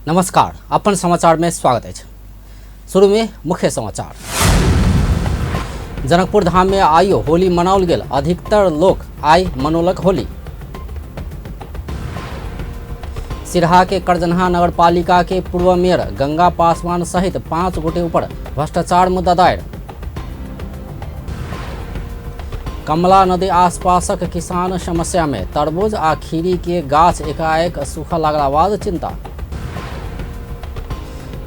नमस्कार, अपन समाचार में स्वागत अछि। शुरू में मुख्य समाचार। जनकपुर धाम में आइयो होली मनाओल गेल, अधिकतर लोक आइ मनौलक होली। सिरहा के करजनहा नगरपालिका के पूर्व मेयर गंगा पासवान सहित 5 गोटे ऊपर भ्रष्टाचार मुद्दा दायर। कमला नदी आसपासक किसान समस्या में तरबूज आ खीरी के गाछ एकाएक सूखा लागला बाद चिंता।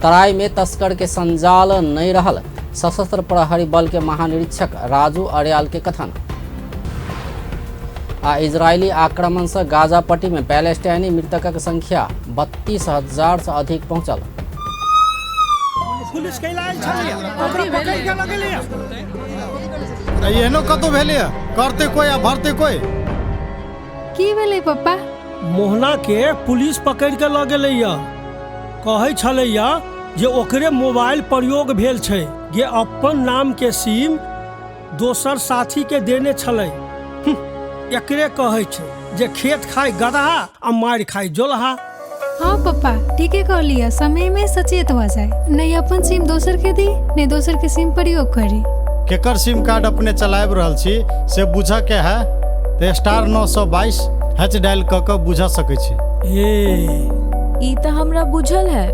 तराई में तस्कर के संजाल नहीं रहल, सशस्त्र प्रहरी बल के महानिरीक्षक राजू अर्याल के कथन। आ इजरायली आक्रमण से गाजा पट्टी में पैलेस्टाइनी मृतकक संख्या 32,000 से अधिक पहुंचल। पुलिस कैला आयल छलैया, ओकरा पकड़ि के लऽ गेलैया। एहनो कतौ भेलैया, करते कोई आ भरते कोई। की भेलै पप्पा? मोहना के पुलिस पकड़ि के लऽ गेलैया। कहै छलैया जे ओकरे मोबाइल प्रयोग भेल छै, जे अपन नाम के सिम दोसर साथी के देने छलै। एकरे कहै छै जे खेत खाय गदहा आ मारि खाय जोलहा। हाँ पप्पा, ठीके कहलियै, समय में सचेत भऽ जाय, नहीं अपन सिम दोसर के दी, नहीं दोसर के सिम प्रयोग करी। केकर सिम कार्ड अपने चलाबि रहल छी से बुझऽ के है तऽ *922 हैच डायल कऽ कऽ बुझऽ सकै छी। ए ई तऽ हमरा बुझल है,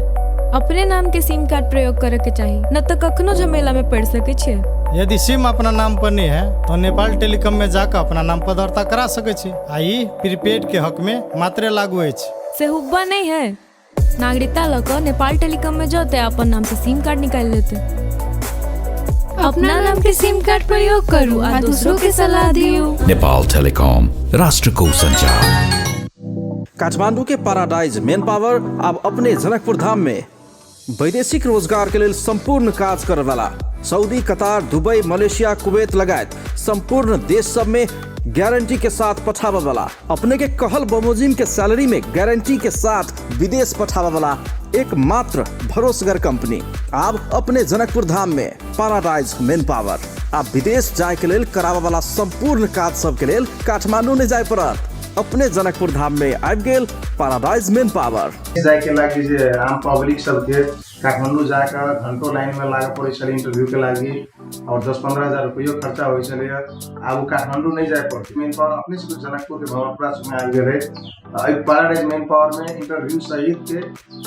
अपने नाम के सिम कार्ड प्रयोग करे के चाही, न तऽ कखनो झमेला में पड़ सकै छियै। यदि सिम अपना नाम पर नहीं है तो नेपाल टेलीकॉम में जाकर अपना नाम पर दर्ता करा सकै छी आ ई प्रीपेड के हक में मात्रे लागू अछि। से हुब्बा नहीं है, नागरिकता लऽ कऽ नेपाल टेलीकॉम में जते अपन नाम से सिम कार्ड निकालि लेते। अपना नाम के सिम कार्ड प्रयोग करू आ दूसरों के सलाह दियौ। नेपाल टेलीकॉम, राष्ट्रको संचार। काठमांडू के पैराडाइज मेन पावर अब अपने जनकपुर धाम में वैदेशिक रोजगार के लेल संपूर्ण काज करे वाला Saudi, Qatar, Dubai, Malaysia, Kuwait लगायत संपूर्ण देश सब में गारंटी के साथ पठावे वाला, अपने के कहल बमोजिम के सैलरी में गारंटी के साथ विदेश पठावे वाला एकमात्र भरोसगर कंपनी अब अपने जनकपुर धाम में पैराडाइज मेन पावर। अब विदेश जाए के लेल करावे वाला संपूर्ण काज सब के लेल काठमांडू नहीं जाए पड़त, अपने जनकपुर धाम में आबि गेल पैराडाइज मेन पावर। जायके लागि जे आम पब्लिक सबके काठमाडौँ जाकऽ घंटो लाइनमे लागऽ पड़ै छलै इंटरव्यूके लागि और 10-15 हजार रुपैयो खर्चा होइ छलैया। आब ओ काठमाडौँ नहि जाय पड़तै, मेन पावर अपने सबके जनकपुरके भवनपुरा चौकमे आबि गेलै। एहि पैराडाइज मेन पावरमे इंटरव्यू सहितके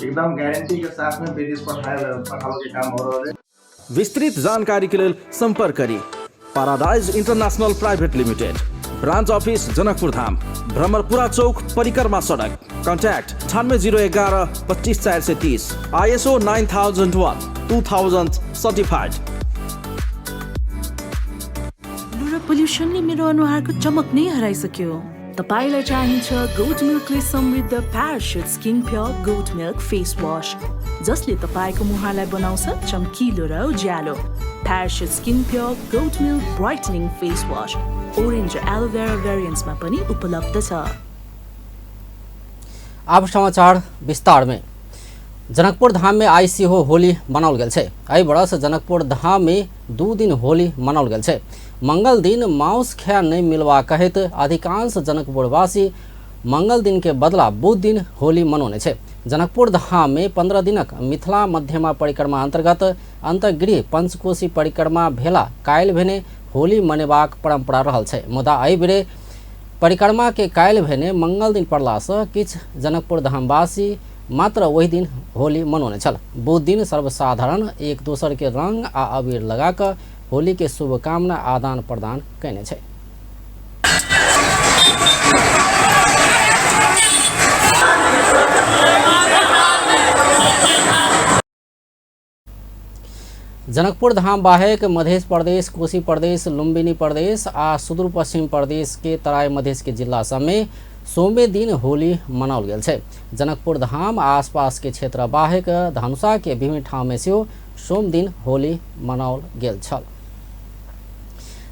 एकदम गारंटीके साथमे विदेश पठाबऽके काम भऽ रहल है। विस्तृत जानकारी के लेल संपर्क करी paradise international private limited, branch office Janakpur Dham, Bhramarpura Chowk, परिक्रमा सड़क। Contact 98 011 25 430, ISO 9001 2000 certified. र पोल्युसनले मेरो अनुहारको चमक नै हराइसक्यो। तपाईँलाई चाहिन्छ गोट मिल्कले समृद्ध parachute skin pure goat milk face wash, जसले तपाईँको मुहारलाई बनाउँछ चम्किलो र उज्यालो। Parachute skin pure goat milk brightening face wash orange र एलोभेरा भेरिएन्ट्समा पनि उपलब्ध छ। आब समाचार विस्तार में। जनकपुर धाम में आइ सेहो होली मनाओल गेल छै। एहि बरस जनकपुर धाम में 2 दिन होली मनाओल गेल छै। मंगल दिन मांस खाए नहीं मिलवा कहैत अधिकांश जनकपुरवासी मंगल दिन के बदला बुध दिन होली मनौने छै। जनकपुर धाम में 15 दिनक मिथिला मध्यमा परिक्रमा अंतर्गत अंतर्गृह पंचकोशी परिक्रमा भेला काल्हि भेने होली मनेबाक परंपरा रहल छै। मुदा एहि बेर परिक्रमा के काल्हि भेने मंगल दिन पड़लासँ किछु जनकपुर धामवासी मात्र ओहि दिन होली मनौने छल। बुध दिन सर्वसाधारण एक दोसर के रंग आ अबीर लगा कऽ होली के शुभकामना आदान प्रदान कयने छै। जनकपुर धाम बाहेक मध्य प्रदेश, कोशी प्रदेश, लुम्बिनी प्रदेश आ सुदूर पश्चिम प्रदेश के तराई मधेश के जिला सब में सोमे दिन होली मनाओल गेल छै। जनकपुर धाम आसपास के क्षेत्र बाहेक धनुषा के विभिन्न ठाम में सेहो सोम दिन होली मनाओल गेल छल।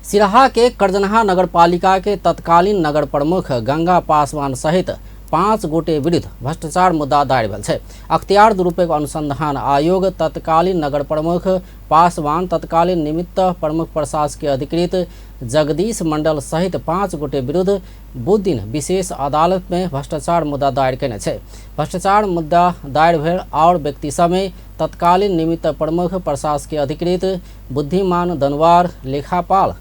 सिराहा के करजनहा नगरपालिका के तत्कालीन नगर प्रमुख गंगा पासवान सहित 5 गोटे विरुद्ध भ्रष्टाचार मुद्दा दायर भेल छै। अख्तियार दुरुपयोग अनुसंधान आयोग तत्कालीन नगर प्रमुख पासवान, तत्कालीन निमित्त प्रमुख प्रशासकीय अधिकृत जगदीश मंडल सहित 5 गोटे विरुद्ध बुध दिन विशेष अदालत में भ्रष्टाचार मुद्दा दायर केने छै। भ्रष्टाचार मुद्दा दायर भेल और व्यक्ति समय तत्कालीन निमित्त प्रमुख प्रशासकीय अधिकृत बुद्धिमान दनवार, लेखापाल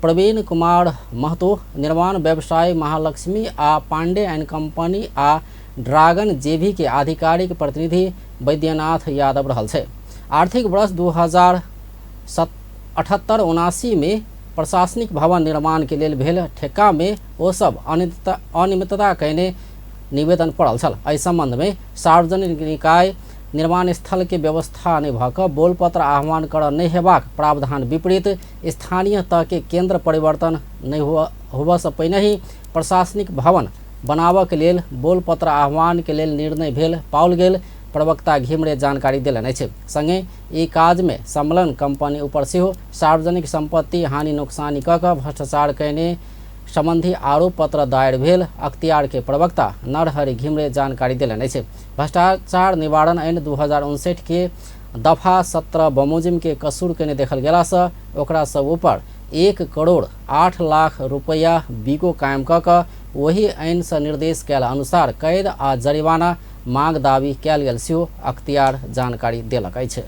प्रवीण कुमार महतो, निर्माण व्यवसायी महालक्ष्मी आ पांडे एंड कंपनी आ ड्रैगन जेवी के आधिकारिक प्रतिनिधि वैद्यनाथ यादव रहल छै। आर्थिक वर्ष 2078-79 में प्रशासनिक भवन निर्माण के लेल भेल ठेक्का में ओ सब अनियमितता कयने निवेदन पड़ल छल। एहि संबंध में सार्वजनिक निकाय निर्माण स्थल के व्यवस्था नहि भऽ कऽ बोलपत्र आह्वान करऽ नहि हेबाक प्रावधान विपरीत स्थानीय तह के केंद्र परिवर्तन नहि होबऽसँ पहिने ही प्रशासनिक भवन बनाबऽ के लेल बोलपत्र आह्वान के लेल निर्णय भेल पाओल गेल प्रवक्ता घिमरे जानकारी देलनि अछि। संगे ई काज में संलग्न कंपनी ऊपर सेहो सार्वजनिक संपत्ति हानि नोकसानी कऽ कऽ भ्रष्टाचार कयने संबंधी आरोप पत्र दायर भेल अख्तियार के प्रवक्ता नरहरि घिमरे जानकारी देलनि अछि। भ्रष्टाचार निवारण ऐन 2059 के दफा 17 बमोजिम के कसूर केने देखल गेलासँ ओकरा सब ऊपर 1 करोड़ 8 लाख रुपया बीगो कायम कऽ कऽ ओहि ऐनसँ निर्देश कयल अनुसार कैद आ जरिमाना मांग दावी कयल गेल सेहो अख्तियार जानकारी देलक अछि।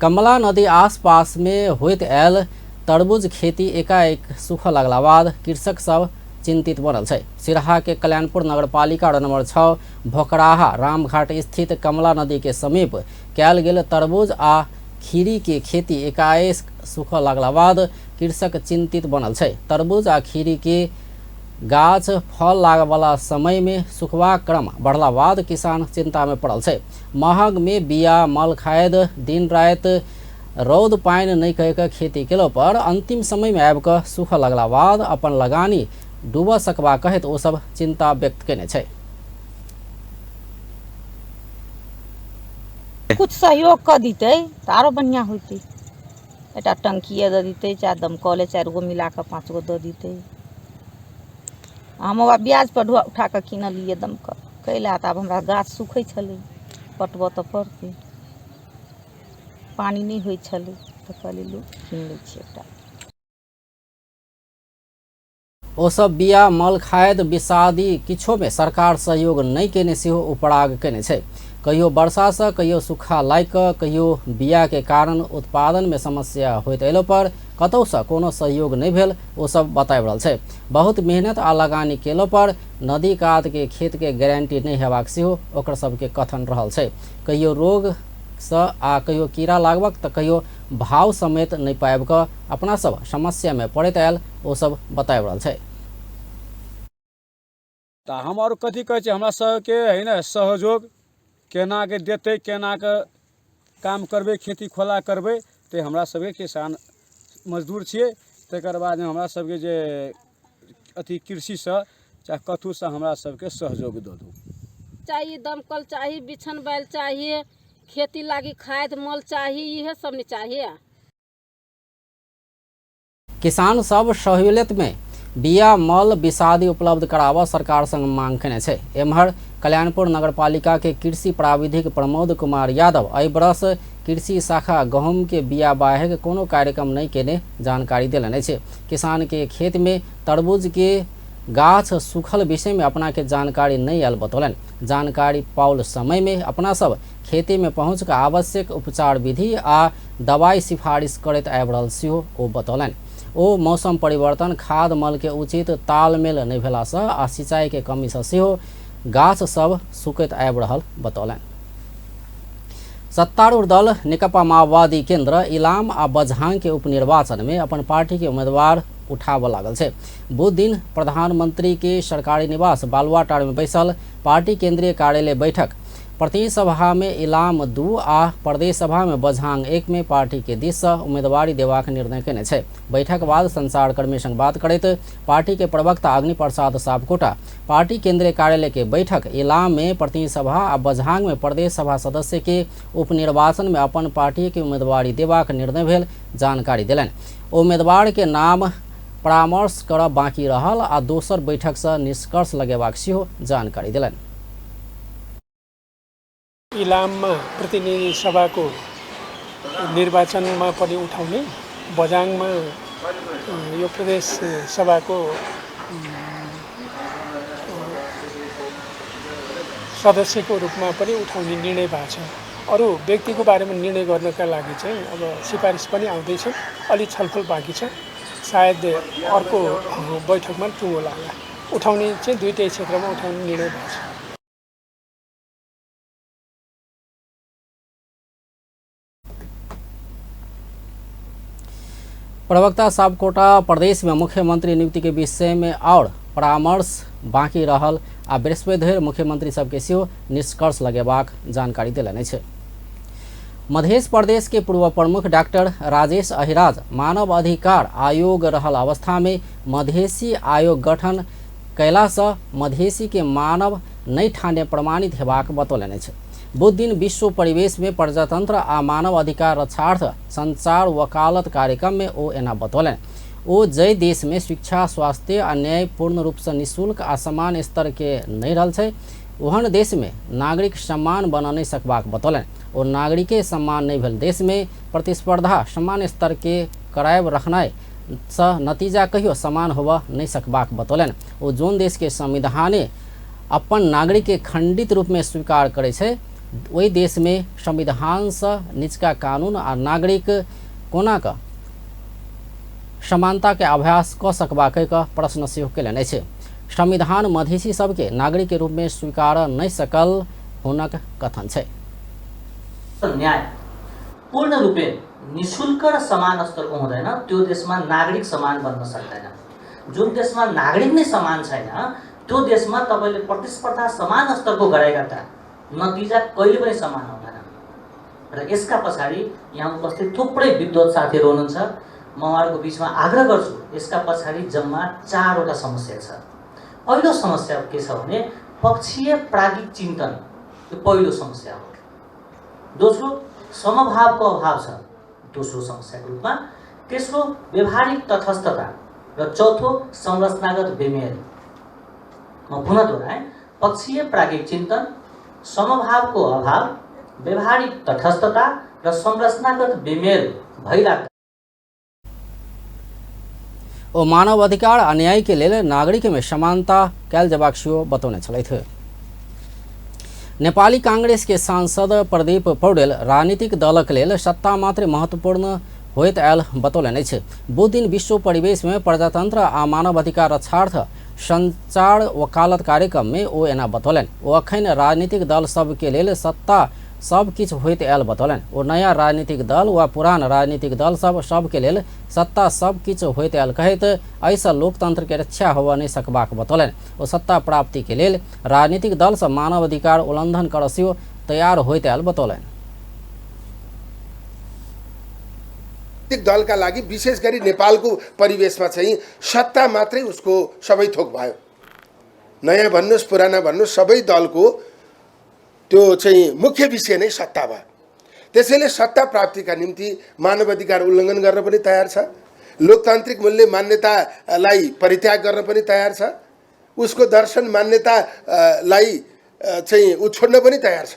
कमला नदी आसपास में होइत आयल तरबूज खेती एकाएक सूखऽ लगला बाद कृषक सब चिंतित बनल छै। सिरहा के कल्याणपुर नगरपालिका वार्ड नंबर 6 भोकराहा रामघाट स्थित कमला नदी के समीप कयल गेल तरबूज आ खीरी के खेती एकाएक सूखऽ लगला बाद कृषक चिंतित बनल छै। तरबूज आ खीरी के गाछ फल लागऽवला समय में सूखबाक क्रम बढ़ला बाद किसान चिंता में पड़ल छै। महग में बिया मल खाद दिन राति रौद पानि नहि कहि कऽ खेती केलो पर अंतिम समय में आबि कऽ सूखऽ लगला बाद अपन लगानी डूबऽ सकबा कहैत ओ सब चिंता व्यक्त केने छै। कुछ सहयोग कऽ दितै तऽ आरो बढ़िआँ होइतै। एकटा टंकिए दऽ दितै, चाहे दमकले 4 गो मिला कऽ 5 गो दऽ दितै। हम ओकरा ब्याज पर उठा कऽ किनलियै दमकल कैला, तऽ आब हमरा गाछ सुखै छलै, पटबऽ तऽ पड़तै। पानि नहि होइ छलै तऽ कहलियै लू कीन लै छियै एकटा। ओ सब बिया मल खाद विषादी किछो में सरकार सहयोग नहि केने सेहो उपराग केने छै। कहियो वर्षा से कहियो सूखा लागि कऽ कहियो बिया के कारण उत्पादन में समस्या होइत अयलो पर कतौ से कोनो सहयोग नहि भेल ओ सब बताबि रहल छै। बहुत मेहनत आ लगानी केलो पर नदी कात के खेत के गारंटी नहि हेबाक सेहो ओकर सबके कथन रहल छै। कहियो रोग से आ कहियो कीड़ा लागबक तऽ कहियो भाव समेत नहि पाबि कऽ अपना सब समस्या में पड़ैत आयल ओ सब बताबि रहल छै। तऽ हम आओर कथी कहै छी, हमरा सबके है ने सहयोग केनाके देतै, केनाके काम करबै, खेती खोला करबै, तऽ हमरा सबके किसान मजदूर छियै। तकर बादमे हमरा सबके जे अथी कृषिसँ चाहे कथूसँ हमरा सबके सहयोग दऽ दू। चाहिए दमकल चाही, बिछन बैल चाहिए, खेती लागी खाद मल चाही, इहे सब ने चाहिए। किसान सब सहूलियत में बिया मल विषादी उपलब्ध कराबऽ सरकार संग मांग केने छै। एम्हर कल्याणपुर नगरपालिका के कृषि प्राविधिक प्रमोद कुमार यादव एहि बरस कृषि शाखा गहूम के बिया बाहेक कोनो कार्यक्रम नहि केने जानकारी देलनि अछि। किसान के खेत में तरबूज के गाछ सूखल विषय में अपना के जानकारी नहि आयल बतौलनि। जानकारी पाओल समय में अपना सब खेती में पहुँच कऽ आवश्यक उपचार विधि आ दवाई सिफारिश करैत आबि रहल सेहो ओ बतौलनि। ओ मौसम परिवर्तन, खाद मल के उचित तालमेल नहि भेलासँ आ सिंचाई के कमीसँ सेहो गाछ सब सुखैत आबि रहल बतौलनि। सत्तारूढ़ दल नेकपा माओवादी केंद्र इलाम आ बझांग के उपनिर्वाचन में अपन पार्टी के उम्मीदवार उठाबऽ लागल छै। बुध दिन प्रधानमंत्री के सरकारी निवास बालुवाटार में बैसल पार्टी केंद्रीय कार्यालय बैठक प्रतिनिधि सभा में इलाम 2 आ प्रदेश सभा में बझांग 1 में पार्टी के दिस से उम्मीदवारी देबाक निर्णय केने छै। बैठक बाद संचारकर्मी संग बात करैत पार्टी के प्रवक्ता अग्नि प्रसाद सापकोटा पार्टी केंद्रीय कार्यालय के बैठक इलाम में प्रतिनिधि सभा आ बझांग में प्रदेश सभा सदस्य के उपनिर्वाचन में अपन पार्टी के उम्मीदवारी देबाक निर्णय भेल जानकारी देलनि। उम्मीदवार के नाम परामर्श करब बाँकी रहल आ दोसर बैठक सँ निष्कर्ष लगेबाक सेहो जानकारी देलनि। इलाममा प्रतिनिधि सभाको निर्वाचनमा पनि उठाउने, बझाङमा यो प्रदेश सभाको सदस्यको रूपमा पनि उठाउने निर्णय भएको छ। अरू व्यक्तिको बारेमा निर्णय गर्नका लागि चाहिँ अब सिफारिस पनि आउँदैछ, अलि छलफल बाँकी छ, सायद अर्को बैठकमा टुङ्गो लाग्ला। उठाउने चाहिँ दुईटै क्षेत्रमा उठाउने निर्णय भएको छ। प्रवक्ता सापकोटा प्रदेश में मुख्यमंत्री नियुक्ति के विषय में और परामर्श बाँकी रहल आ बृहस्पति धरि मुख्यमंत्री सबके सेहो निष्कर्ष लगेबाक जानकारी देलनि अछि। मध्य प्रदेश के पूर्व प्रमुख डॉक्टर राजेश अहिराज मानव अधिकार आयोग रहल अवस्था में मधेसी आयोग गठन कयलासँ मधेसी के मानव नहि ठाने प्रमाणित हेबाक बतौलनि अछि। बुध दिन विश्व परिवेश में प्रजातंत्र आ मानव अधिकार रक्षार्थ संचार वकालत कार्यक्रम में ओ एना बतौलनि। ओ जै देश में शिक्षा, स्वास्थ्य आ न्याय पूर्ण रूप से निःशुल्क आ समान स्तर के नहि रहल छै, ओहन देश में नागरिक सम्मान बना नहि सकबाक बतौलनि। ओ नागरिके सम्मान नहि भेल देश में प्रतिस्पर्धा समान स्तर के करायब रखनाइ सँ नतीजा कहियो समान होबऽ नहि सकबाक बतौलनि। ओ जोन देश के संविधाने अपन नागरिक के खंडित रूप में स्वीकार करै छै, ओहि देश में संविधान सँ निचका कानून आ नागरिक कोना कऽ समानता के अभ्यास कऽ सकबाक प्रश्न सेहो कयलनि अछि। संविधान मधेसी सबके नागरिक के रूप में स्वीकार नहि सकल हुनक कथन छै। न्याय पूर्ण रूपे निःशुल्क र समान स्तरको हुँदैन, त्यो देशमा नागरिक समान बन्न सक्दैन। जुन देशमा नागरिक नै समान छैन, त्यो देशमा तपाईले प्रतिस्पर्धा समान स्तरको गराइराख्दा नतिजा कहिले पनि समान हुँदैन। र यसका पछाडि यहाँ उपस्थित थुप्रै विद्वत साथीहरू हुनुहुन्छ, म उहाँहरूको बिचमा आग्रह गर्छु, यसका पछाडि जम्मा चारवटा समस्या छ। पहिलो समस्या के छ भने पक्षीय प्राज्ञिक चिन्तन, यो पहिलो समस्या हो। दोस्रो समभावको अभाव छ दोस्रो समस्याको रूपमा, तेस्रो व्यवहारिक तटस्थता र चौथो संरचनागत बेमेल। म पुनः दोहोऱ्याएँ, पक्षीय प्राज्ञिक चिन्तन, समभावको अभाव, व्यवहारिक तटस्थता र संरचनागत बेमेल भइराख्दा ओ मानव अधिकार आ न्याय के लेल नागरिक में समानता कयल जेबाक सेहो बतौने छलथि। नेपाली कांग्रेस के सांसद प्रदीप पौडेल राजनीतिक दलक लेल सत्ता मात्र महत्वपूर्ण होइत आयल बतौलनि अछि। बुध दिन विश्व परिवेश में प्रजातंत्र आ मानव अधिकार रक्षार्थ संचार वकालत कार्यक्रम में ओ एना बतौलनि। ओ अखन राजनीतिक दल सबके लेल सत्ता सब किछु होइत आयल बतौलनि। ओ नया राजनीतिक दल वा पुरान राजनीतिक दल सब सबके लेल सत्ता सब किछु होइत आयल कहैत एहिसँ लोकतंत्र के रक्षा होबऽ नहि सकबाक बतौलनि। ओ सत्ता प्राप्ति के लेल राजनीतिक दल सब मानव अधिकार उल्लंघन करऽ सेहो तैयार होइत आयल बतौलनि। दलका लागि विशेष गरी नेपालको परिवेशमा चाहिँ सत्ता मात्रै उसको सबै थोक भयो। नयाँ भन्नुहोस् पुराना भन्नुहोस् सबै दलको त्यो चाहिँ मुख्य विषय नै सत्ता भयो। त्यसैले सत्ता प्राप्तिका निम्ति मानवाधिकार उल्लङ्घन गर्न पनि तयार छ, लोकतान्त्रिक मूल्य मान्यतालाई परित्याग गर्न पनि तयार छ, उसको दर्शन मान्यतालाई चाहिँ ऊ छोड्न पनि तयार छ।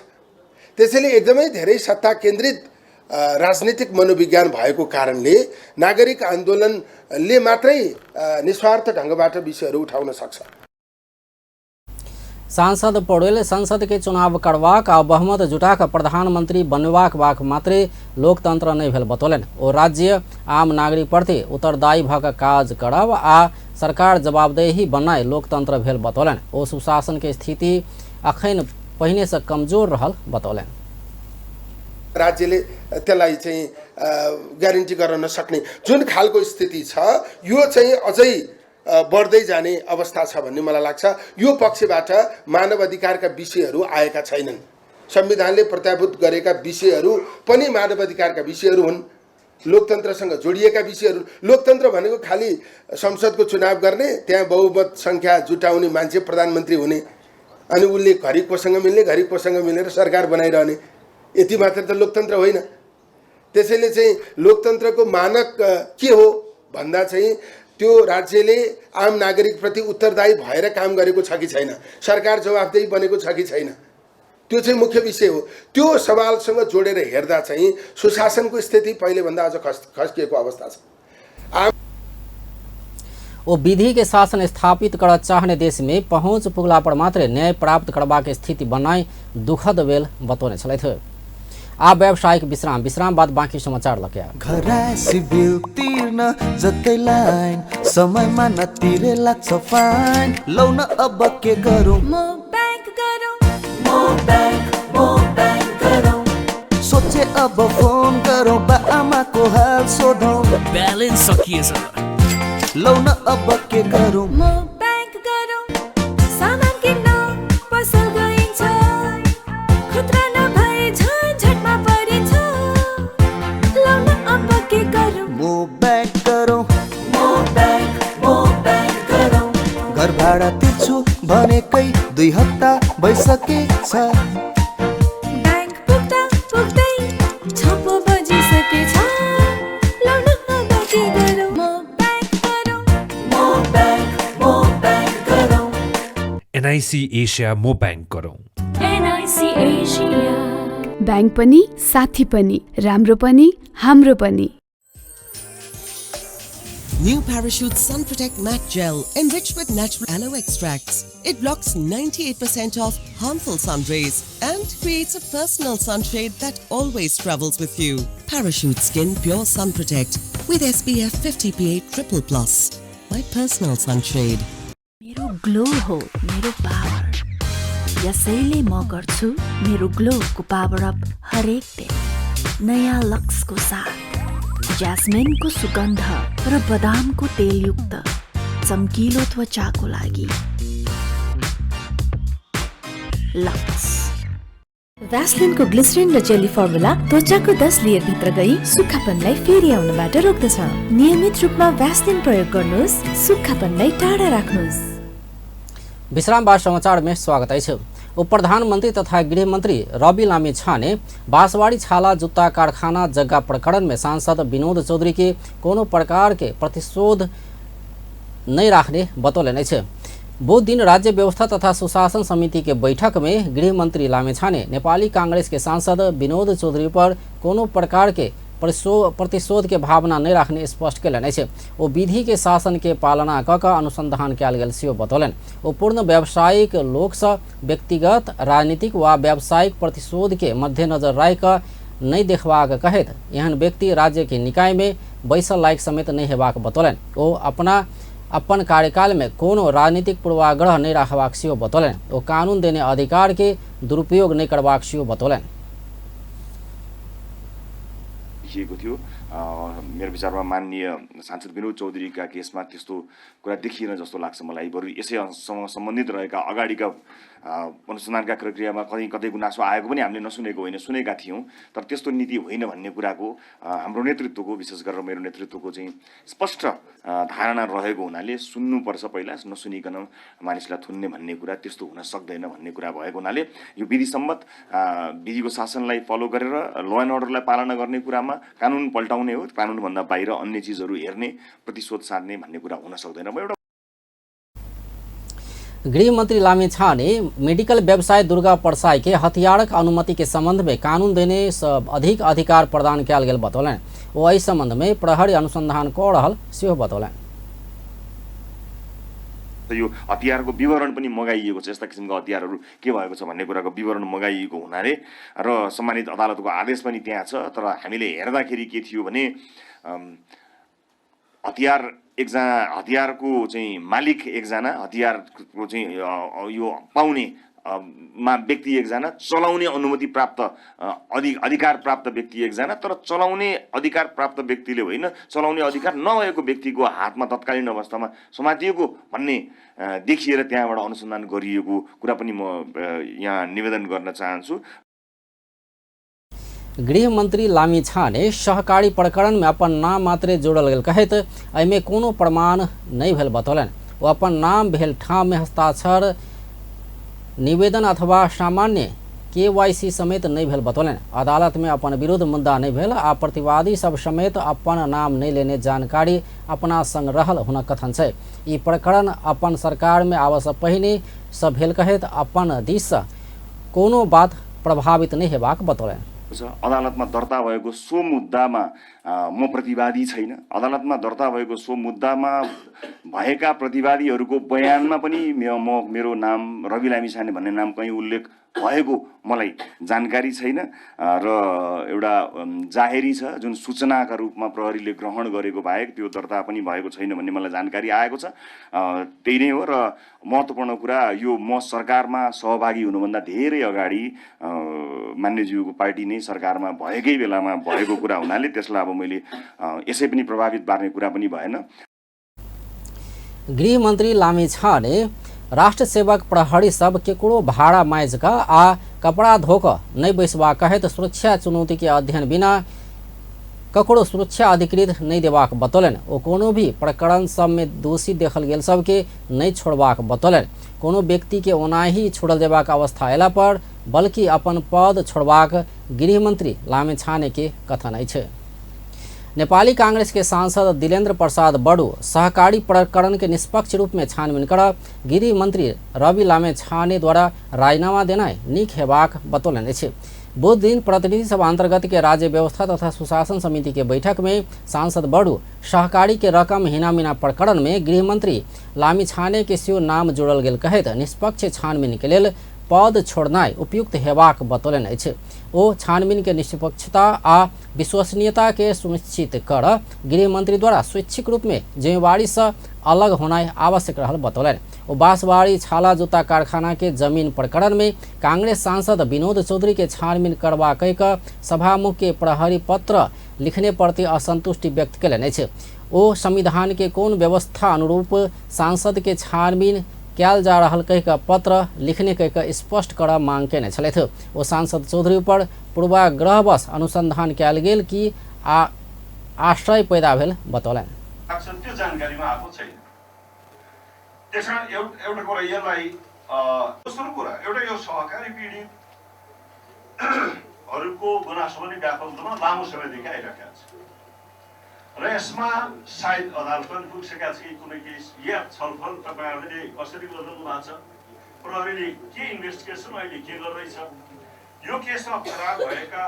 त्यसैले एकदमै धेरै सत्ता केन्द्रित राजनीतिक मनोविज्ञान भएको कारणले नागरिक आन्दोलनले मात्रै निस्वार्थ ढङ्गबाट विषयहरू उठाउन सक्छ। सांसद पौडेल संसद के चुनाव करबाक आ बहुमत जुटा कऽ प्रधानमंत्री बनबाक बाक मात्रै लोकतंत्र नहि भेल बतौलनि। ओ राज्य आम नागरिक प्रति उत्तरदायी भऽ कऽ काज करब आ सरकार जवाबदेही बनाय लोकतंत्र भेल बतौलनि। ओ सुशासन के स्थिति अखन पहिने से कमजोर रहल बतौलनि। राज्यले त्यसलाई चाहिँ ग्यारेन्टी गर्न नसक्ने जुन खालको स्थिति छ यो चाहिँ अझै बढ्दै जाने अवस्था छ भन्ने मलाई लाग्छ। यो पक्षबाट मानव अधिकारका विषयहरू आएका छैनन्। संविधानले प्रत्याभूत गरेका विषयहरू पनि मानव अधिकारका विषयहरू हुन्, लोकतन्त्रसँग जोडिएका विषयहरू। लोकतन्त्र भनेको खालि संसदको चुनाव गर्ने, त्यहाँ बहुमत सङ्ख्या जुटाउने मान्छे प्रधानमन्त्री हुने अनि उसले घरि कोसँग मिल्ने घरि कोसँग मिलेर सरकार बनाइरहने, यति मात्र त लोकतन्त्र होइन। त्यसैले चाहिँ लोकतन्त्रको मानक के हो भन्दा चाहिँ त्यो राज्यले आम नागरिकप्रति उत्तरदायी भएर काम गरेको छ कि छैन, सरकार जवाफदेही बनेको छ कि छैन, त्यो चाहिँ मुख्य विषय हो। त्यो सवालसँग जोडेर हेर्दा चाहिँ सुशासनको स्थिति पहिलेभन्दा अझ खस्किएको अवस्था छ। ओ विधि के शासन स्थापित कर चाहने देश में पहुँच पुगला पर मात्र न्याय प्राप्त करबाक स्थिति बनाई दुखद बेल बतौने छलथि। आ व्यावसायिक विश्राम, विश्राम बाद बाँकी समाचार लके घरायसी बिल तिर्न जतै लाइन समयमा नतिरे लाग्छ फाइन, लौ न अब के गरौँ, म बैंक गरौँ, म बैंक गरौँ, सोचे अब फोन गरौँ, बा आमाको हाल सोधौँ, ब्यालेन्स सकिएछ, लौ न अब के गरौँ, म बैंक गरौँ, सामान किन्न पसल गइन्छ, खुद्रा नभए झन्झटमा परिन्छ, लौ न अब के गरौँ, म बैंक गरौँ, म बैंक गरौँ, घर भाडा तिर्छु भनेकै 2 हप्ता भइसकेछ, बैंक पुग्दा पुग्दै 6 बजिसकेछ, लौ न अब के गरौँ, म बैंक गरौँ, म बैंक गरौँ। एनआईसी एशिया म बैंक गरौँ। एनआईसी एशिया बैंक पनि साथी पनि राम्रो पनि हाम्रो पनि। New Parachute Sun Protect Matte Gel, enriched with natural aloe extracts. It blocks 98% of harmful sun rays and creates a personal sunshade that always travels with you. Parachute Skin Pure Sun Protect with SPF 50 PA+++. My personal sunshade. मेरो glow हो मेरो power, यसैले म गर्छु मेरो ग्लोको power up हरेक दिन नयाँ लक्सको साथ। ज्यास्मिनको सुगन्ध र बदामको तेलयुक्त चम्किलो त्वचाको लागि लक्स। भ्यासलिनको ग्लिसरिन र जेली फर्मुला त्वचाको 10 लेयर भित्र गई सुक्खापनलाई फेरि आउनबाट रोक्दछ। नियमित रूपमा भ्यासलिन प्रयोग गर्नुहोस्, सुक्खापनलाई टाढा राख्नुहोस्। विश्राम बाद समाचार में स्वागत अछि। उप प्रधानमंत्री तथा गृहमंत्री रवि लामिछाने बांसवाड़ी छाला जुत्ता कारखाना जग्गा प्रकरण में सांसद विनोद चौधरी के कोनो प्रकार के प्रतिशोध नहीं राखने बतौलनि अछि। बुध दिन राज्य व्यवस्था तथा सुशासन समिति के बैठक में गृहमंत्री लामिछाने नेपाली कांग्रेस के सांसद विनोद चौधरी पर कोनो प्रकार के प्रतिशोध के भावना नहीं राखने स्पष्ट कयलनि अछि। ओ विधि के शासन के पालना क कऽ अनुसंधान कयल गेल सेहो बतौलनि। ओ पूर्ण व्यावसायिक लोकसँ व्यक्तिगत, राजनीतिक वा व्यावसायिक प्रतिशोध के मद्देनजर राखि कऽ नहि देखबाक कहैत एहन व्यक्ति राज्य के निकाय में बैसल लायक समेत नहि हेबाक बतौलनि। ओ अपन कार्यकाल में कोनो राजनीतिक पूर्वाग्रह नहि राखबाक सेहो बतौलनि। ओ कानून देने अधिकार के दुरुपयोग नहि करबाक सेहो बतौलनि। देखिएको थियो। मेरो विचारमा माननीय सांसद विनोद चौधरीका केसमा त्यस्तो कुरा देखिएन जस्तो लाग्छ मलाई। बरु यसैसँग सम्बन्धित रहेका अगाडिका अनुसन्धानका प्रक्रियामा कहीँ कतै गुनासो आएको पनि हामीले नसुनेको होइन, सुनेका थियौँ, तर त्यस्तो नीति होइन भन्ने कुराको हाम्रो नेतृत्वको, विशेष गरेर मेरो नेतृत्वको चाहिँ स्पष्ट धारणा रहेको हुनाले सुन्नुपर्छ पहिला, नसुनिकन मानिसलाई थुन्ने भन्ने कुरा त्यस्तो हुन सक्दैन भन्ने कुरा भएको हुनाले यो विधिसम्मत विधिको शासनलाई फलो गरेर ल एन्ड अर्डरलाई पालना गर्ने कुरामा कानुन पल्टाउने हो, कानुनभन्दा बाहिर अन्य चिजहरू हेर्ने, प्रतिशोध साध्ने भन्ने कुरा हुन सक्दैन। म एउटा गृहमंत्री लामिछाने मेडिकल व्यवसाय दुर्गा परसाई के हथियारक अनुमति के संबंध में कानून देने सब अधिक अधिकार प्रदान कयल गेल बतौलनि। ओ एहि संबंध में प्रहरी अनुसंधान कऽ रहल सेहो बतौलनि। यो हतियारको विवरण पनि मगाइएको छ, यस्ता किसिमका हतियारहरू के भएको छ भन्ने कुराको विवरण मगाइएको हुनाले र सम्मानित अदालतको आदेश पनि त्यहाँ छ। तर हामीले हेर्दाखेरि के थियो भने हतियार एकजना, हतियारको चाहिँ मालिक एकजना, हतियारको चाहिँ यो पाउने मा व्यक्ति एकजना, चलाउने अनुमति प्राप्त अधिकार प्राप्त व्यक्ति एकजना, तर चलाउने अधिकार प्राप्त व्यक्तिले होइन, चलाउने अधिकार नभएको व्यक्तिको हातमा तत्कालीन अवस्थामा समातिएको भन्ने देखिएर त्यहाँबाट अनुसन्धान गरिएको कुरा पनि म यहाँ निवेदन गर्न चाहन्छु। गृहमंत्री लामिछाने सहकारी प्रकरण में अपन नाम मात्रे जोड़ल गेल कहैत एहिमे कोनो प्रमाण नहि भेल बतौलनि। ओ अपन नाम भेल ठाम में हस्ताक्षर, निवेदन अथवा सामान्य केवाईसी समेत नहि भेल बतौलनि। अदालत में अपन विरुद्ध मुद्दा नहि भेल आ प्रतिवादी सब समेत अपन नाम नहि लेने जानकारी अपना संग रहल हुनक कथन छै। ई प्रकरण अपन सरकार में आबऽ पहिने सँ भेल कहैत अपन दिस सँ कोनो बात प्रभावित नहि हेबाक बतौलनि। अदालतमा दर्ता भएको सो मुद्दामा म प्रतिवादी छैन। अदालतमा दर्ता भएको सो मुद्दामा भएका प्रतिवादीहरूको बयानमा पनि मेरो नाम रवि लामिछाने भन्ने नाम कहीँ उल्लेख भएको मलाई जानकारी छैन र एउटा जाहेरी छ जुन सूचनाका रूपमा प्रहरीले ग्रहण गरेको बाहेक त्यो दर्ता पनि भएको छैन भन्ने मलाई जानकारी आएको छ। त्यही नै हो र महत्त्वपूर्ण कुरा यो म सरकारमा सहभागी हुनुभन्दा धेरै अगाडि मान्यज्यूको पार्टी नै सरकारमा भएकै बेलामा भएको कुरा हुनाले त्यसलाई अब मैले यसै पनि प्रभावित पार्ने कुरा पनि भएन। गृहमन्त्री लामिछाने राष्ट्र सेवक प्रहरी सब केकरो भाड़ा माइज क आ कपड़ा धोक नहीं बैसबा कहैत सुरक्षा चुनौती के अध्ययन बिना ककरो सुरक्षा अधिकृत नहीं देबाक बतौलनि। ओ कोनो भी प्रकरण सब में दोषी देखल गेल सबके नहीं छोड़बाक बतौलनि। कोनो व्यक्ति के ओनाही छोड़ल जेबाक अवस्था अयला पर बल्कि अपन पद छोड़बाक गृहमंत्री लामिछाने के कथन अछि। नेपाली कांग्रेस के सांसद दिलेन्द्र प्रसाद बडू सहकारी प्रकरण के निष्पक्ष रूप में छानबीन कर गृह मंत्री रवि लामिछाने द्वारा राजीनामा देनाइ नीक हेबाक बतौलनि अछि। बुध दिन प्रतिनिधि सभा अंतर्गत के राज्य व्यवस्था तथा सुशासन समिति के बैठक में सांसद बडू सहकारी के रकम हिनामिना प्रकरण में गृहमंत्री लामिछाने के सेहो नाम जोड़ल गेल कहैत निष्पक्ष छानबीन के लेल पद छोड़नाइ उपयुक्त हेबाक बतौलनि अछि। ओ छानबीन के निष्पक्षता आ विश्वसनीयता के सुनिश्चित कर गृहमंत्री द्वारा स्वैच्छिक रूप में जिम्मेवारी से अलग होनाइ आवश्यक रहल बतौलनि। ओ बांसवाड़ी छाला जूता कारखाना के जमीन प्रकरण में कांग्रेस सांसद विनोद चौधरी के छानबीन करबा कहि कऽ सभामुख के प्रहरी पत्र लिखने प्रति असंतुष्टि व्यक्त कयलनि अछि। ओ संविधान के कोन व्यवस्था अनुरूप सांसद के छानबीन कयल जा रहल कहि कऽ पत्र लिखने कहि कऽ स्पष्ट करऽ मांग केने छलथि। ओ सांसद चौधरी पर पूर्वाग्रहवश अनुसंधान कयल गेल कि आश्रय पैदा भेल बतौलनि। त्यो जानकारीमा आएको छैन। त्यसकारण एउटा कुरा यसलाई दोस्रो कुरा एउटा यो सहकारी पीडितहरूको गुनासो पनि व्यापक रूपमा लामो समयदेखि आइरहेको छ र यसमा सायद अदालत पनि पुगिसकेका छ कि कुनै केस या छलफल तपाईँहरूले कसरी गर्नु भएको छ, प्रहरीले के इन्भेस्टिगेसन अहिले के गर्दैछ, यो केसमा फरार भएका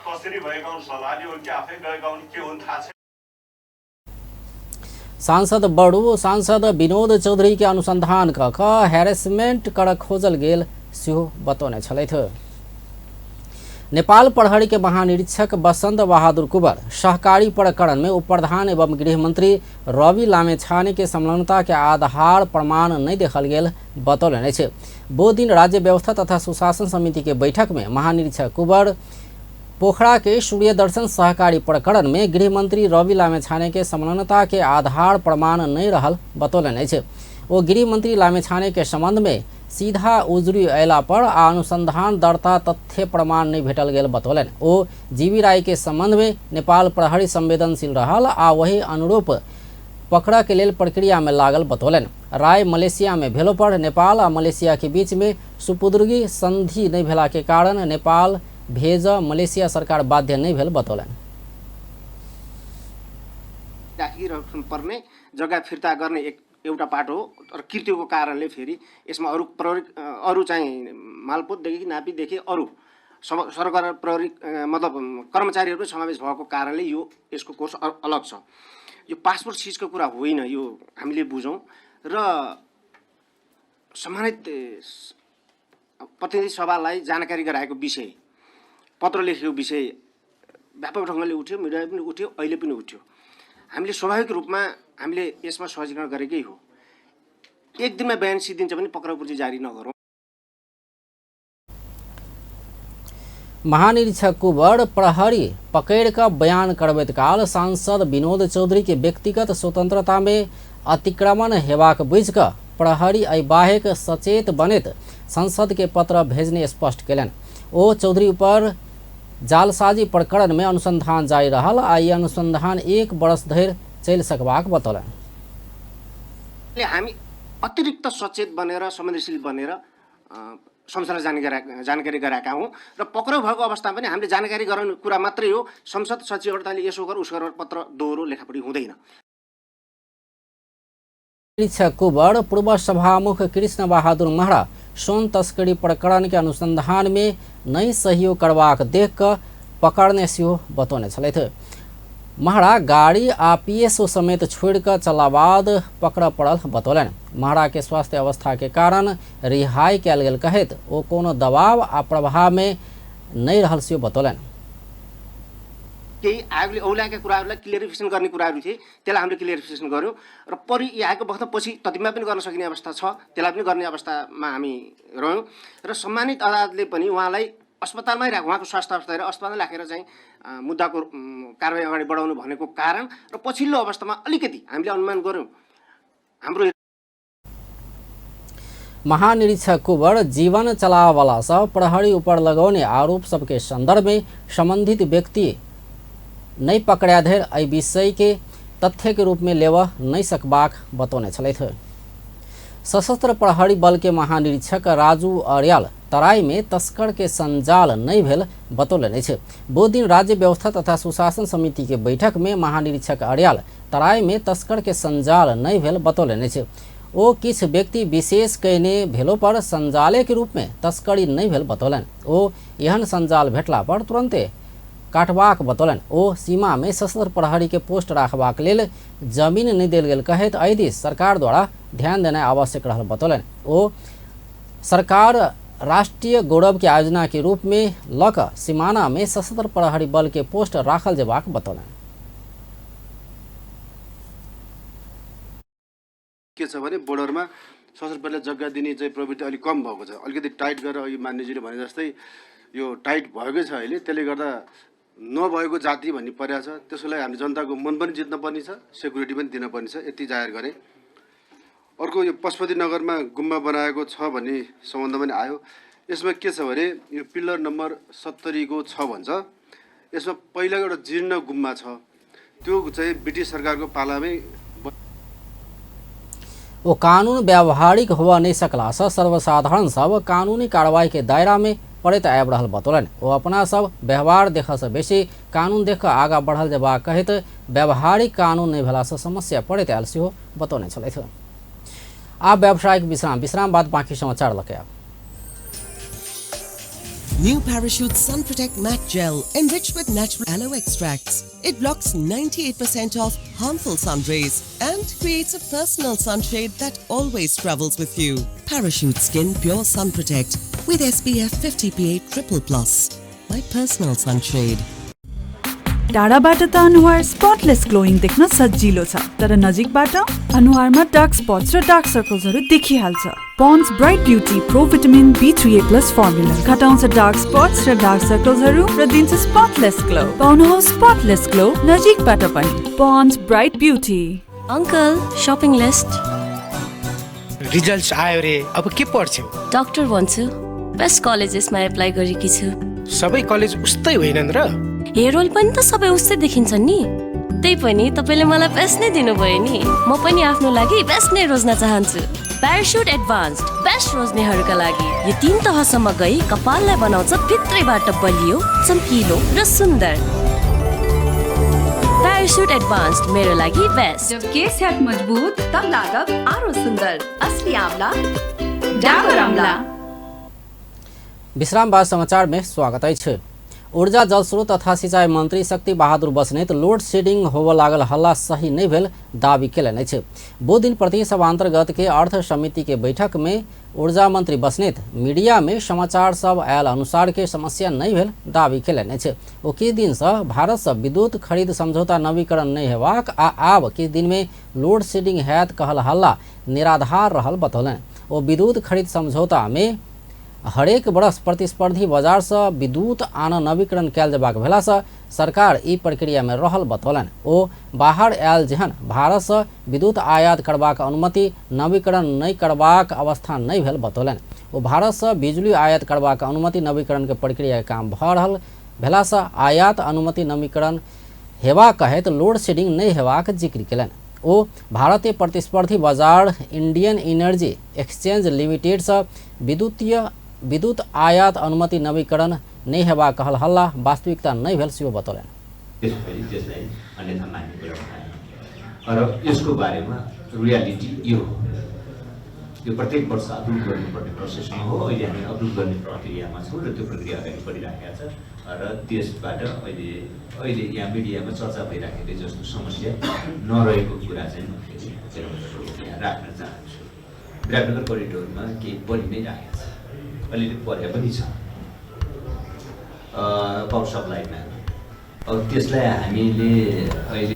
कसरी भएका हुन्, सल्लाहले हो कि आफै गएका हुन्, के हुन् थाहा छैन। सांसद बडू सांसद विनोद चौधरी के अनुसंधान क हैरेसमेंट कर खोजल गेल सेहो बतौने छलथि। नेपाल प्रहरी के महानिरीक्षक बसंत बहादुर कुंवर सहकारी प्रकरण में उपप्रधान एवं गृहमंत्री रवि लामिछाने के संलग्नता के आधार प्रमाण नहीं देखल गेल बतौलनि अछि। बुध दिन राज्य व्यवस्था तथा सुशासन समिति के बैठक में महानिरीक्षक कुंवर पोखरा के सूर्य दर्शन सहकारी प्रकरण में गृहमंत्री रवि लामिछाने के संलग्नता के आधार प्रमाण नहीं रहल बतौलनि अछि। ओ गृहमंत्री लामिछाने के संबंध में सीधा उजुरी अयला पर आ अनुसंधान दर्ता तथ्य प्रमाण नहीं भेटल गेल बतौलनि। ओ जीवी राय के संबंध में नेपाल प्रहरी संवेदनशील रहल आ वही अनुरूप पकड़ के लेल प्रक्रिया में लागल बतौलनि। राय मलेशिया में भेलो पर नेपाल आ मलेशिया के बीच में सुपुद्रगी संधि नहीं भेला के कारण नेपाल भेज मलेशिया सरकार बाध्य नहीं भेल बतौलनि। राखिराख्नु पर्ने जग्गा फिर्ता गर्ने एक एउटा पाटो हो तर कृत्यको कारणले फेरि यसमा अरू प्रहरी अरू चाहिँ मालपोतदेखि नापीदेखि अरू सरकार प्रहरी मतलब कर्मचारीहरू पनि समावेश भएको कारणले यो यसको कोर्स अलग छ। यो पासपोर्ट सिजको कुरा होइन, यो हामीले बुझौँ र सम्मानित प्रतिनिधि सभालाई जानकारी गराएको विषय, पत्र लेखेको विषय व्यापक ढङ्गले उठ्यो, मिडियामा पनि उठ्यो, अहिले पनि उठ्यो। हामीले स्वाभाविक रूपमा हामीले यसमा सहजीकरण गरेकै हो। एक दिनमा बयान सिद्धिन्छ भने पक्राउ पर्ची जारी नगरौँ। महानिरीक्षक कुंवर प्रहरी पकड़ कर बयान करबैत काल सांसद विनोद चौधरी के व्यक्तिगत स्वतंत्रता में अतिक्रमण हेबाक बुझि कऽ प्रहरी एहि बाहेक सचेत बनैत संसद के पत्र भेजने स्पष्ट कयलनि। ओ चौधरी पर जालसाजी प्रकरण में अनुसंधान जारी रहल आ ई अनुसंधान 1 वर्ष धरि चलि सकबाक बतौलनि। हामी अतिरिक्त सचेत बनेर संवेदनशील बनेर संसदलाई जानकारी गराएका हौँ र पक्राउ भएको अवस्थामा पनि हामीले जानकारी गराउने कुरा मात्रै हो। संसद सचिवबाट तैँले यसो गर उसो गर पत्र दोहोरो लेखापढी हुँदैन। निरीक्षक कुबर पूर्व सभामुख कृष्ण बहादुर महरा सोन तस्करी प्रकरण के अनुसंधान में नहीं सहयोग करबाक देख कऽ पकड़ने सेहो बतौने छलथि। महरा गाड़ी आ पीएसओ समेत छोड़ि कऽ चलला बाद पकड़ पड़ल बतौलनि। महरा के स्वास्थ्य अवस्था के कारण रिहाई कयल गेल कहैत ओ कोनो दबाव आ प्रभाव में नहीं रहल सेहो बतौलनि। केही आयोगले औल्याएका कुराहरूलाई क्लियरिफिकेसन गर्ने कुराहरू थिए, त्यसलाई हामीले क्लियरिफिकेसन गऱ्यौँ र परि आएको बखत पछि ततिमा पनि गर्न सकिने अवस्था छ, त्यसलाई पनि गर्ने अवस्थामा हामी रह्यौँ र सम्मानित अदालतले पनि उहाँलाई अस्पतालमै राख उहाँको स्वास्थ्य अवस्था हेरेर अस्पतालमा राखेर चाहिँ मुद्दाको कारवाही अगाडि बढाउनु भनेको कारण र पछिल्लो अवस्थामा अलिकति हामीले अनुमान गऱ्यौँ हाम्रो। महानिरीक्षक कुबर जीवन चलाववाला सब प्रहरी ऊपर लगौने आरोप सबके संदर्भ में संबंधित व्यक्ति नहीं पकड़ा धरि एहि विषय के तथ्य के रूप में लेव नहीं सकबाक बतौने छलथि। सशस्त्र प्रहरी बल के महानिरीक्षक राजू अर्याल तराई में तस्कर के संजाल नहीं भेल बतौलनि अछि। बुध दिन राज्य व्यवस्था तथा सुशासन समिति के बैठक में महानिरीक्षक अर्याल तराई में तस्कर के संजाल नहीं भेल बतौलनि अछि। ओ किछु व्यक्ति विशेष कयने भेलो पर संजाले के रूप में तस्करी नहीं भेल बतौलनि। ओ एहन संजाल भेटला पर तुरंते काटबाक बतौलनि। ओ सीमा में सशस्त्र प्रहरी के पोस्ट राखबाक लेल जमीन नहीं देल गेल कहैत एहि दिस सरकार द्वारा ध्यान देनाइ आवश्यक रहल बतौलनि। ओ सरकार राष्ट्रीय गौरव के आयोजना के रूप में लऽ कऽ सीमाना में सशस्त्र प्रहरी बल के पोस्ट राखल जेबाक बतौलनि। के छ भने बोर्डरमा सशस्त्र प्रहरीलाई जग्गा दिने चाहिँ प्रवृत्ति अलिक कम भएको छ। अलिकति टाइट गरेर अघि मान्यजीले भने जस्तै यो टाइट भएकै छ अहिले, त्यसले गर्दा नभएको जाति भन्ने परेको छ। त्यसको लागि हामी जनताको मन पनि जित्न पर्ने छ, सेक्युरिटी पनि दिनुपर्ने छ, यति जाहेर गरेँ। अर्को यो पशुपति नगरमा गुम्बा बनाएको छ भन्ने सम्बन्ध पनि आयो। यसमा के छ भने यो पिल्लर नम्बर 70 को छ भन्छ। यसमा पहिला एउटा जीर्ण गुम्बा छ, त्यो चाहिँ ब्रिटिस सरकारको पालामै। ओ कानून व्यावहारिक हुआ नहीं सकला सँ सर्वसाधारण सब कानूनी कार्रवाई के दायरा में पड़ैत आबि रहल बतौलनि। ओ अपना सब व्यवहार देखऽ सँ बेसी कानून देख कऽ आगाँ बढ़ल जेबाक कहैत व्यावहारिक कानून नहि भेला सँ समस्या पड़ैत आयल सेहो बतौने छलथि। आब व्यावसायिक विश्राम, विश्राम बाद बाकी समाचार लऽ कऽ आयब। New Parachute Sun Protect Matte Gel, enriched with natural aloe extracts. It blocks 98% of harmful sun rays and creates a personal sunshade that always travels with you. Parachute Skin Pure Sun Protect with SPF 50 PA triple plus. My personal sunshade. टाढाबाट त अनुहार स्पटलेस glowing देख्न सजिलो छ, तर नजिकबाट अनुहारमा dark spots र डार्क सर्कल्सहरू देखिहाल्छ। Pond's Bright Beauty Pro Vitamin B3A plus formula घटाउँछ डार्क स्पट्स र डार्क सर्कल्सहरू र दिन्छ स्पटलेस ग्लो। पाउनुहोस् स्पटलेस ग्लो नजिकबाट पनि। Pond's Bright Beauty. Uncle, shopping list. Results आयो रे, अब के पढ्छौ? डाक्टर भन्छु, बेस्ट कलेजेसमा एप्लाई गरेकी छु। सबै कलेज उस्तै होइनन् र? हेयर पनि त सबै उस्तै देखिन्छन् नि। त्यही पनि तपाईँले मलाई बेस्ट नै दिनुभयो नि। म पनि आफ्नो लागि बेस्ट नै रोज्न चाहन्छु। प्यारासुट एडभान्स्ड बेस्ट रोज्नेहरूका लागि यो 3 तहसम्म गई कपाललाई बनाउँछ भित्रैबाट बलियो, चम्किलो र सुन्दर। प्यारासुट एडभान्स्ड मेरो लागि बेस्ट। जब केस हैत मजबूत तब लागब आरो सुंदर। असली आंवला डाबर आंवला। विश्राम बाद समाचार में स्वागत अछि। ऊर्जा जलस्रोत तथा सिंचाई मंत्री शक्ति बहादुर बस्नेत लोड शेडिंग होबय लागल हल्ला सही नहीं भेल दावी केलनि अछि। बुध दिन प्रतिनिधि सभा अंतर्गत के अर्थ समिति के बैठक में ऊर्जा मंत्री बस्नेत मीडिया में समाचार सब आयल अनुसार के समस्या नहीं भेल दावी केलनि अछि। ओ किछु दिन से भारत से विद्युत खरीद समझौता नवीकरण नहीं हेबाक आ आब किछु दिन में लोड शेडिंग हैत कहल हल्ला निराधार रहल बतौलनि। ओ विद्युत खरीद समझौता में हरेक वर्ष प्रतिस्पर्धी बाजार से विद्युत आन नवीकरण कयल जेबाक भेला से सरकार ई प्रक्रिया में रहल बतौलनि। ओ बाहर आयल जेहन भारत से विद्युत आयात करबाक अनुमति नवीकरण नहि करबाक अवस्था नहि भेल बतौलनि। ओ भारत से बिजली आयात करबाक अनुमति नवीकरण के प्रक्रिया के काम भऽ रहल भेला से आयात अनुमति नवीकरण हेबाक कहैत लोड शेडिंग नहि हेबाक जिक्र केलनि। ओ भारतीय प्रतिस्पर्धी बाजार इंडियन एनर्जी एक्सचेंज लिमिटेड से विद्युत आयात अनुमति नवीकरण नहि हेबाक कहल हल्ला वास्तविकता नहि भेल सेहो बतौलनि। त्यसलाई अन्यथा मान्ने कुरा उठाएन र यसको बारेमा रियालिटी यो हो। यो प्रत्येक वर्ष अप्रुभ गर्नुपर्ने प्रोसेसमा हो। अहिले हामी अप्रुभ गर्ने प्रक्रियामा छौँ र त्यो प्रक्रिया अगाडि बढिराखेको छ र त्यसबाट अहिले अहिले यहाँ मिडियामा चर्चा भइराखेको जस्तो समस्या नरहेको कुरा चाहिँ म फेरि यहाँ राख्न चाहन्छु। विराटनगर करिडोरमा केही बढी नै राखेको छ, अलिअलि परे पनि छ पावर सप्लाईमा। अब त्यसलाई हामीले अहिले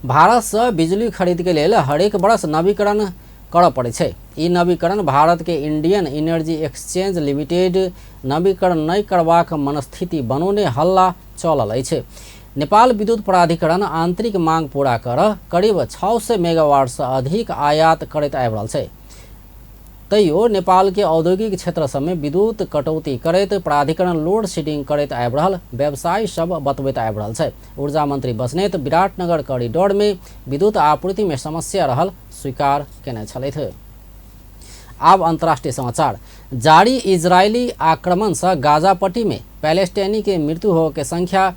भारत से बिजली खरीद के लेल हरेक वर्ष नवीकरण करऽ पड़ै छै। ई नवीकरण भारत के इंडियन एनर्जी एक्सचेंज लिमिटेड नवीकरण नहि करबाक मनस्थिति बनौने हल्ला चलल अछि। नेपाल विद्युत प्राधिकरण आंतरिक मांग पूरा कर करीब 600 मेगावाट से अधिक आयात करैत आबि रहल छै। तैयो नेपाल के औद्योगिक क्षेत्र सबमे विद्युत कटौती करैत प्राधिकरण लोड शेडिंग करैत आबि रहल व्यवसायी सब बतबैत आबि रहल छै। ऊर्जा मंत्री बस्नेत विराटनगर कॉरिडोर में विद्युत आपूर्ति में समस्या रहल स्वीकार केने छलथि। आब अंतर्राष्ट्रीय समाचार। जारी इजरायली आक्रमण से गाजा पट्टी में पैलेस्टाइनी के मृत्यु होवे के संख्या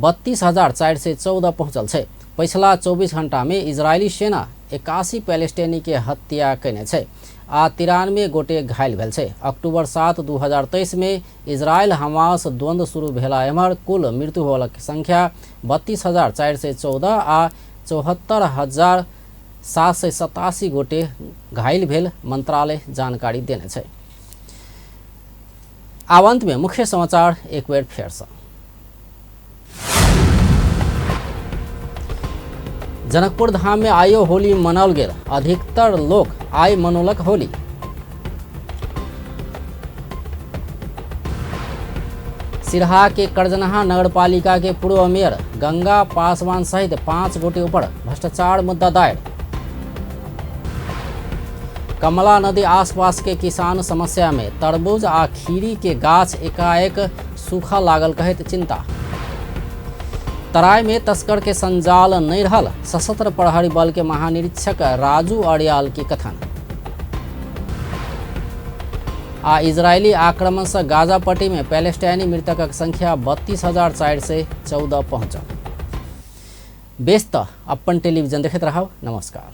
32,414 पहुंचल छै। पिछला 24 घंटा में इजरायली सेना 81 पैलेस्टाइनी के हत्या केने छै आ 93 गोटे घायल भेल छै। अक्टूबर 7, 2023 में इजरायल हमास द्वंद्व शुरू भेला एम्हर कुल मृत्यु होवला के संख्या 32,414 आ 74,787 गोटे घायल भेल मंत्रालय जानकारी देने छै। आब अंत में मुख्य समाचार एक बेर फेर से। जनकपुर धाम में आयो होली मनाओल गेल, अधिकतर लोक आइ मनौलक होली। सिरहा के करजनहा नगरपालिका के पूर्व मेयर गंगा पासवान सहित 5 गोटे ऊपर भ्रष्टाचार मुद्दा दायर। कमला नदी आसपास के किसान समस्या में तरबूज आ खीरी के गाछ एकाएक सूखा लागल कहैत चिंता। तराई में तस्कर के संजाल नहीं रहल, सशस्त्र प्रहरी बल के महानिरीक्षक राजू अरियाल के कथन। आ इजरायली आक्रमण से गाजा पट्टी में पैलेस्टाइनी मृतकक संख्या 32,414 पहुंचल। बेस त अपन टेलीविजन देखैत रहब। नमस्कार।